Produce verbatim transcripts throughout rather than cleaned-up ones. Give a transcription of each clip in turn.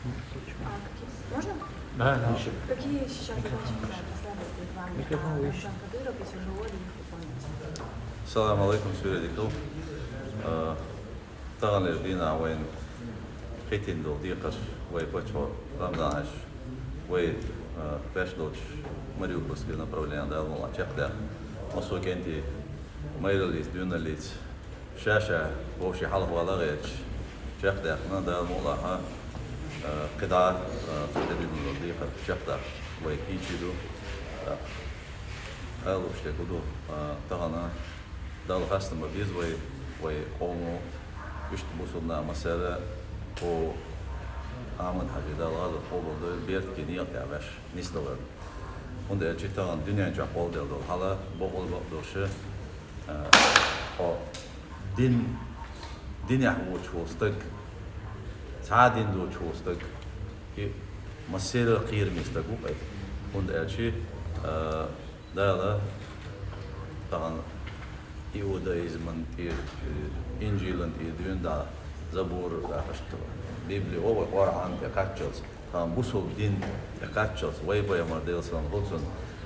А какие... Можно? Да, да. Какие сейчас задачи поставили перед вами, а, Рамзан Кадыров, и тяжело ли их выполнять? Салам алейкум, Суреди Кул. Э, таган лер дина вайн хитин дол дикаш вай пачо Рамзан аш вай, э, пеш долч Мариупольский направление дал мала чекда. Масо кенти майралис, дюналис, ша-ша вовши хьалхвала гӀерташ чекхдаьккхина, Дала мукъалахь, э, кхидӀа, э, цу тӀе дина дикхар чекхдаккха вай кийча ду. Э, алапаш тӀе гу ду, э, тахана Дала хастам бан беза вай, вай къомо, иштта бусулба нах массара, кхо Ахьмад-Хьажи, Дала гӀазот къобал дойла, беркате некъа тӀехь ваьш нисдалар. ХӀунда аьлча тахана дуьнен чохь кхолладелла долу хьала, бакъволу бакъдолуш, а, хьо дин, динехь воцуш волу стаг, цхьа а дин доцуш волу стаг, и массеран а кхераме стаг ву кхетта. ХӀунда аьлча, а, Дала тахана иудаизман тӀера, инжилан тӀера дуьйна дӀа, Забур, а, иштта, Библи, о, вай Къуръан тӀе кхаччалц, тхан бусулба дин тӀе кхаччалц, вай пайхамар, Делан салам хуьлда цунна,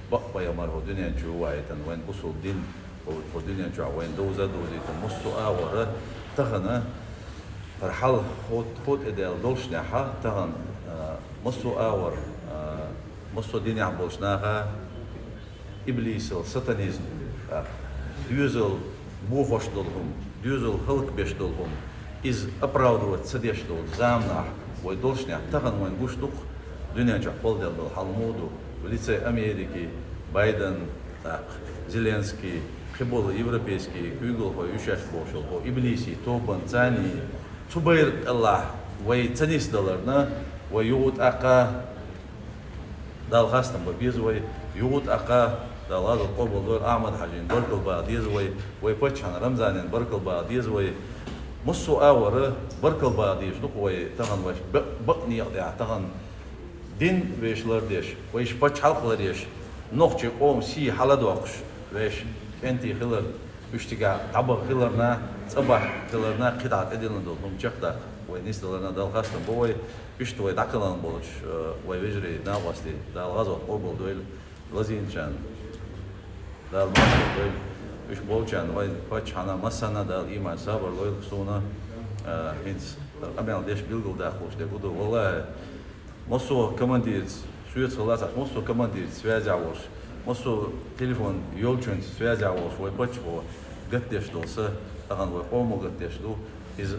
бакъ пайхамар хӀо дуьнен чу ваийтина, вайн бусулба дин хӀо, хӀо дуьнен чохь вайн довза а довзийтина, массо а агӀора тахана, хӀара хьал хӀо, хӀо тӀедаьлла доллушехь, тахана, а, массо а агӀора, а, массо а динехь болчу наха, иблисал, сатанизм, а, доьзал бохош долу хӀума, доьзал хӀаллакбеш долу хӀума, иза оправдывать ца деш долу заманахь вай доллушехь, тахана вайн гуш ду-кх дуьнен чохь кхолладелла долу хьал муха ду в лице Америки, Байден, тӀаккха Зеленский, кхиболу европейский куьйгалхой, уьш шаьш бохуш болу хӀо иблисийн тобанца, царний, цу байракх тӀелахь вай ца нисдаларна, вай юха тӀаккха Дала хастам бан беза вай, юха тӀаккха Дала гӀазот къобал дойла, Ахьмад-Хьажин баркалла баха деза вай, вай паччахьан Рамзанан баркалла баха деза вай. Массо а агӀора баркалла баха дезаш ду-кх вай, тахана вайша бакъ-, бакъ некъа тӀехь, тахана дин вайша лардеш, вайша пачхьалкх ларъеш, нохчийн къоман сий хьаладоккхуш, вайша кӀентий хилар, уьш цигахь дӀабаха хиларна, цӀа баха хиларна, кхидӀа тӀедиллина долу хӀума чекхдаккха вай нисдаларна Дала хастам бо вай. Иштта вай дӀакхелхина болчу, э, вай вежарий, накъостий, Дала гӀазот къобал дойла, лазийначарна Дала маршалла дойла. Уьш болчарна вай паччахьна, массарна Дала ийман, сабар лойла суна, э, хӀинца къамел деш билгалдаккхалуш дерг хӀун ду. Валлахи, массо а командирца, соьца хилла ца Ӏаш, массо а командирца связехь волуш, массо а телефон йолчуьнца связехь волуш, вай паччахьо гатдеш долу са, тахана вай къомо гатдеш ду. Иза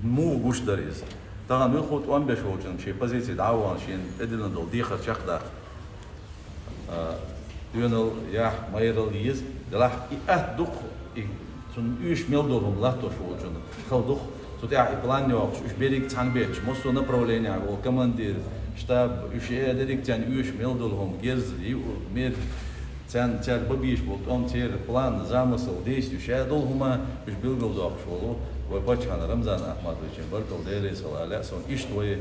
муха гуш дара иза? Тахана муьлхха тӀом беш волчунна шен позици дӀа а вахана, шена тӀедиллина долу дехар чекхдаккха, а, доьналла, яхь, майралла еза, делахь и атта ду-кх, и цунна оьшуш мел долу хӀума латтош волчунна хала ду-кх. Цу тӀехь и план йоккхуш, уьш берриг цхьаьна бетташ, массо а направленехь волу командир, штаб, уьш э дерриг царна оьшуш мел долу хӀума, герз, юур, мер, царна, цаьрга бан безаш болу тӀом, церан план, замысел, действие, ша долу хӀума уьш билгалдоккхуш волу вай паччахьна Рамзан Ахьмадовичан баркалла, Дела реза хуьлда, лаьа суна. Иштта вай,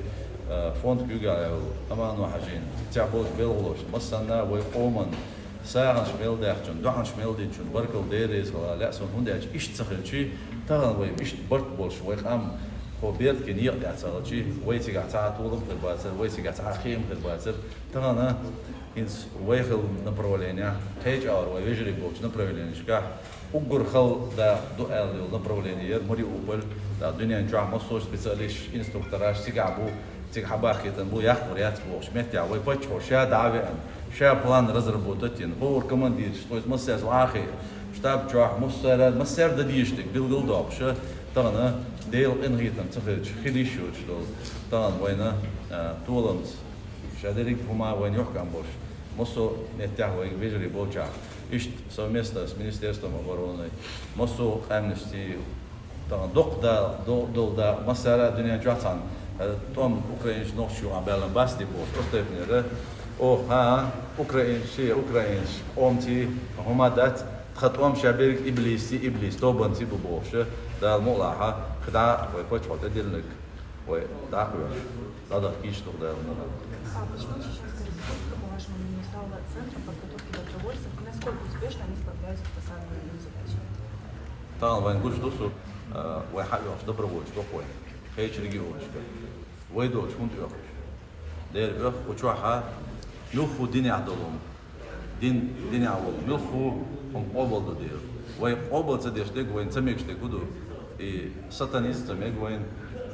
а, фонд куьйгалла йолу Амано-Хьажин, цигахь болчу белхалошна, массарна а вай къоман сагӀанаш мел даьхначунна, доӀанаш мел динчунна баркалла, Дела реза хуьлда, лаьа суна. ХӀунда аьлча иштта ца хилча, тахана вай иштта барт болуш, вай къам хӀо беркате некъа тӀехь ца хилча, вай цигахь цхьа а толам хир бацара, вай цигахь цхьа а кхиам хир бацара. Тахана хӀинца вай хилла направленехь, кхечу агӀор вай вежарий болчу направленешкахь, уггар хала дакъа ду аьлла йолу направление яра Мариуполь, тӀаккха дуьнен чохь массо а специалисташ, инструктораш цигахь бу, цига хьабахкийтина бу, яккхар яц бохуш меттехь, вай паччахьо ша дӀа а веана, ша план разработать йина, хӀора командираш, то есть массаьрца вахе, штаб чохь, массара, массаьрга дан дезаш дерг билгалдоккхуш, тахана Делан къинхетам ца хилча, хила йиш йоцуш долу, тахана вайна, а, толамца, ша дерриг а хӀума вайна юхкам болуш, массо а меттехь вай вежарий болчохь, иштта совместно с Министерством обороны, массо а къаьмнашций, тахана доккха да, до-, долу да, массара а дуьнен чохь цхьана, э, тӀом украинцаш нохчашна юкъахь баьлла басти бохуш, оцу тайпанера, о, хӀан, украинцаш, украинцаш, къомций, хӀума дац, тхан тӀом ша берриг иблисций, иблис тобанций бу бохуш, Дала мукъалахь, кхидӀа вай паччахьо тӀедиллинарг вай дӀакхоьхьуш, дӀадахка йиш ду-кх Дала мукъалахь. А почему Чеченская Республика, по вашему мнению, стала центром подготовки добровольцев? И насколько успешно они справляются с поставленными им задачами? Тахана вайн гуш ду со, а, вай хьаоьхуш добровольцаш боккху вайн кхечу регионашкара. Вай долчу хӀунда оьхуш? Дера оьху кху чохьа муьлхха динехь долу хӀума. Дин, динехь волу муьлхха хӀума къобалдо дела. Вай къобал ца деш дерг вайна ца мегаш дерг хӀун ду? И сатанизм ца мега вайна,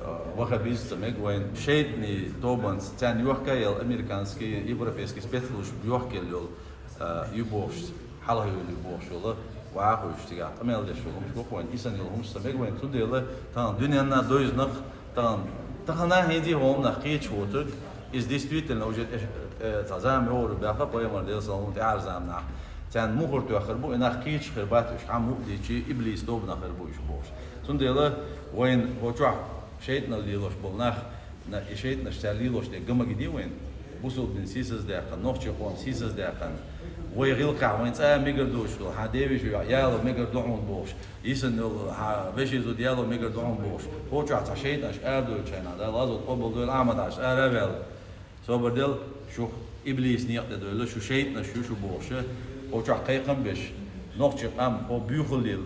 а, ваххабизм ца мега вайна, шайтӀанийн тобанца царна йохка а йолу американский, европейский спецслужб йохка йолу, а, ю бохуш, хьалха йолу ю бохуш йолу, ваха хуьйш цигахь къамел деш йолу хӀумаш боху вайна, и санна йолу хӀумаш ца мега вайна. Цундела тахана дуьненна доьзна-кх, тахана, тахана хӀинца а хӀуманах кхеташ воцург, иза действительно уже тӀе, тӀе, цхьа зама йогӀур баьхна пайхамар Делан салам тӀаьхьара заманахь. Царна мухӀар тоьхна хир бу, и нах кхеташ хир бац уьш, хьан муъ дийчи, иблис тобанах хир бу уьш бохуш. Цундела вайна хӀокху чохь шайтӀанал лелош болу нах, на, и шайтӀанаш цара лелош дерг га ма гиде вайна. Бусулба дин сийсаздаьккхина, нохчийн къоман сийсаздаьккхина. Вай гӀиллакхехь вайна цкъа а мегар доцуш долу, хьан девешин йоӀ яло мегар ду хьуна бохуш. Йисина йолу хьан вешин зуда яло мегар ду хьуна бохуш. ХӀокху чохь цхьа шайтӀанаш арадоьллучу хенахь, Дала гӀазот къобалдойла, Ахьмад-Хьаьжас ара а ваьлла. Собар дела, шу иблис некъа тӀе доьлла, шу шайтӀанаш ю шу бохуш, хӀокху чохь кхайкхам беш, нохчийн къам хӀокху буьйхаллел,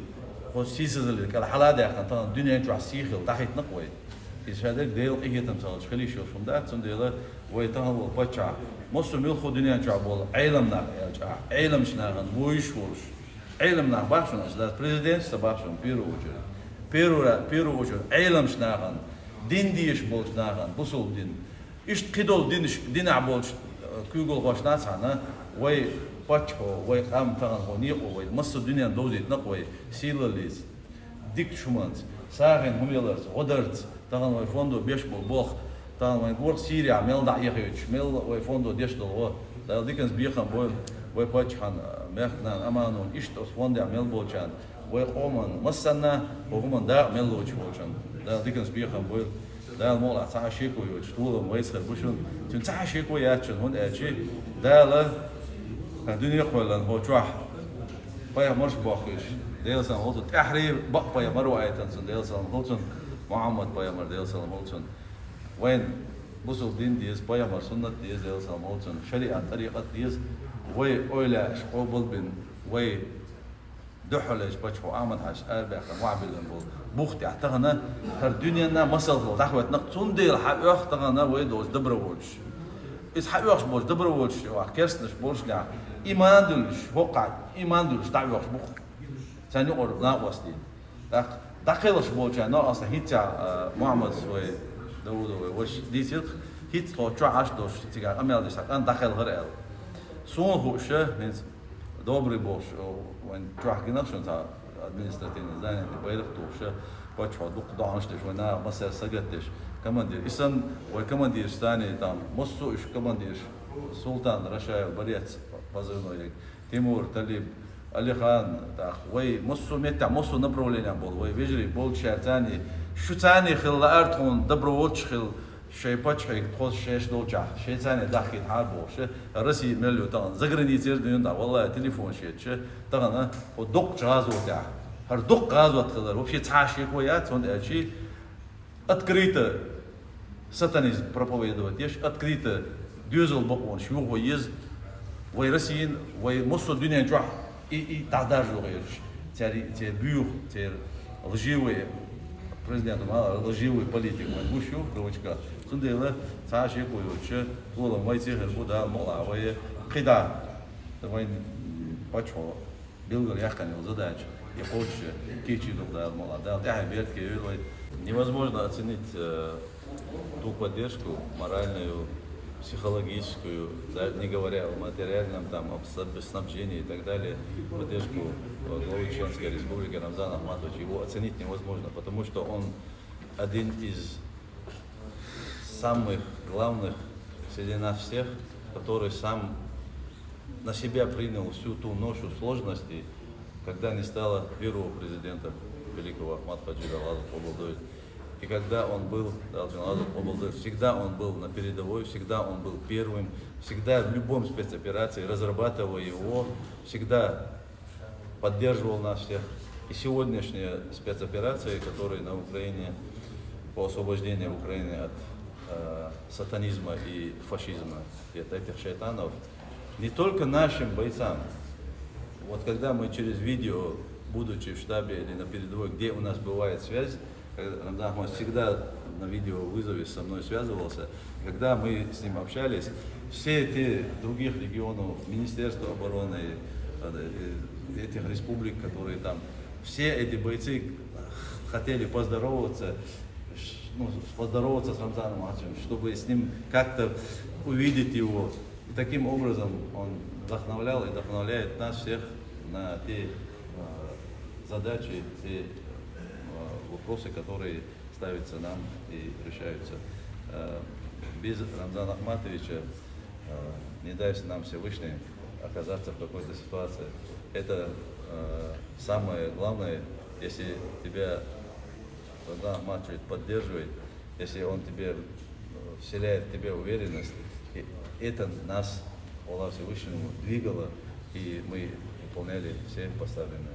хӀокху сийсазаллел кӀел хьала а даьккхина, тахана дуьнен чохь сий хилла дӀахӀиттина-кх вай. Иза шадерг Делан къинхетамца хилча хила йиш йолуш хӀума дац, цундела вай тахана волу паччахь, массо а муьлхха дуьнен чохь болу Ӏелам нах аьлча, Ӏеламчу нахана вуьйш волуш, Ӏелам нах боху шуна, аса дац, президенташ ца боху шуна, первую очередь. Первую, первую очередь, Ӏеламчу нахана, дин дезаш болчу нахана, бусулба дин. Иштта кхидолу динаш, динехь болчу, э, куьйгалхошна а цхьаьна, вай паччахьо, вай къам тахана хӀокху некъо вай, массо а дуьненна довзийтина-кх вай, сийлаллица, дикачу хӀуманца, сагӀина хӀума яларца, гӀо дарца, тахана вай фондо беш болу болх, тахана вайн гурхь Сирехь мел дӀа а яхийтуш, мел вай фондо деш долу гӀо. Дала диканца бекхам бойла вай паччахьан, э, мехкан нана Аманан, иштта оцу фондехь мел болчарна, вай къоман массанна, хӀокху хӀуманна дакъа мел лоцуш волчарна. Дала диканца бекхам бойла. Дала мукъалахь цхьа а шеко йоцуш, толам вайца хир бу шуна. Цуьнан цхьа а шеко яц шуна, хӀунда аьлча Дала дуьне кхоьллина хӀокху чохь пайхамарш бохкуьйтуш, Делан салам хуьлда цунна, тӀаьххьара бакъ пайхамар ваийтина цунна, Делан салам хуьлда цунна, Мухьаммад пайхамар, Делан салам хуьлда цунна. Вайна бусулба дин деза, пайхамар суннат деза, Делан салам хуьлда цунна, шариат, тӀарикъат деза. Вай эвлаяаш къобалбина, вай дуьххьарлечу паччахьо Ахьмад-Хьаьжас арабаьккхина, охьабиллина болу бух тӀехь тахана хӀара дуьненна масал хилла дӀахӀоьттина-кх, цундела хьаоьху тахана вай долчу добровольцаш. Иза хьаоьхуш болчу добровольцаш, ваха керстанаш болушехь, иман дуьллуш, хӀокхахь иман дуьллуш дӀаоьхуш бу-кх. Царна юкъара накъостий. ТӀаккха дӀакхелхаш болчарна, нохчашна хӀинца, а, Мухьаммадс вай, Даудо вай вашас дийцира-кх, хӀинца тхо чохь Ӏаш долуш цигахь къамел деш цхьа кӀант дӀакхелхира аьлла. Суна хууш, хӀинца Добрый бохуш, о, вайн чохь гина шуна цхьа административный здание тӀе байракх тухуш, паччахьо дукха доӀанаш деш, вайн наха массаьрга сагатдеш, командир. И санна вай командираш санна, там, массо а уьш командираш, Султан Рашаев, борец, позывной, Тимур, Талиб, Алихан, тӀаккха вай массо а меттехь, массо а направлениехь болу вай вежарий болчу шаьрца санна, шу санна хила лаьара тхуна, добровольцаш хила, шайн паччахье тхо шаьш долчохь, шайн царна дахкийтахьара бохуш, Россия мел ю тахана, заграницера дуьйна дӀа, валлахӀи, телефонаш етташ, тахана хӀокху доккхачу гӀазотехь, хӀара доккха гӀазот хилар, вообще цхьа а шеко яц, хӀунда аьлча открыто сатанизм проповедовать деш, открыто доьзал бакъонаш юхо еза, вай Россин, вай массо а дуьнен чохь и, и дӀадаржо гӀерташ. Церан, церан буьйху, церан лживый, президентан ма аллара, лживый политика вайн гуш ю, в кавычках. Цундела цхьа а шеко йоцуш, толам вайца хир бу, Дала мукъалахь вай кхидӀа, вайн паччахьо билгал яьккхина йолу задача, и кхочуш кийча ду-кх, Дала мукъалахь. Дала тӀаьхье беркате йойла вай. Невозможно оценить, э, ту поддержку моральную, психологическую, да, не говоря о материальном, там, об снаб-, снабжении и так далее, поддержку, э, главы Чеченской Республики Рамзана Ахматовича. Его оценить невозможно, потому что он один из самых главных среди нас всех, который сам на себя принял всю ту ношу сложностей, когда не стало первого президента великого Ахмат-Хаджи Далгазов Обалдоев. И когда он был, Далгазов Обалдоев, всегда он был на передовой, всегда он был первым, всегда в любом спецоперации, разрабатывая его, всегда поддерживал нас всех. И сегодняшние спецоперации, которые на Украине, по освобождению Украины от, э, сатанизма и фашизма, и от этих шайтанов, не только нашим бойцам. Вот когда мы через видео, будучи в штабе или на передовой, где у нас бывает связь, когда Рамзан Ахматович всегда На видеовызове со мной связывался. Когда мы с ним общались, все эти других регионов, Министерства обороны, э, этих республик, которые там, все эти бойцы хотели поздороваться, ну, поздороваться с Рамзаном Ахматовичем, чтобы с ним как-то увидеть его. И таким образом он вдохновлял и вдохновляет нас всех на те э, задачи, те э, вопросы, которые ставятся нам и решаются. Э, Без Рамзана Ахматовича э, не даст нам Всевышний оказаться в какой-то ситуации. Это э, самое главное, если тебя Рамзан Ахматович поддерживает, если он тебе э, вселяет в тебе уверенность, и это нас, Аллах Всевышнему, двигало, и мы выполняли все поставленные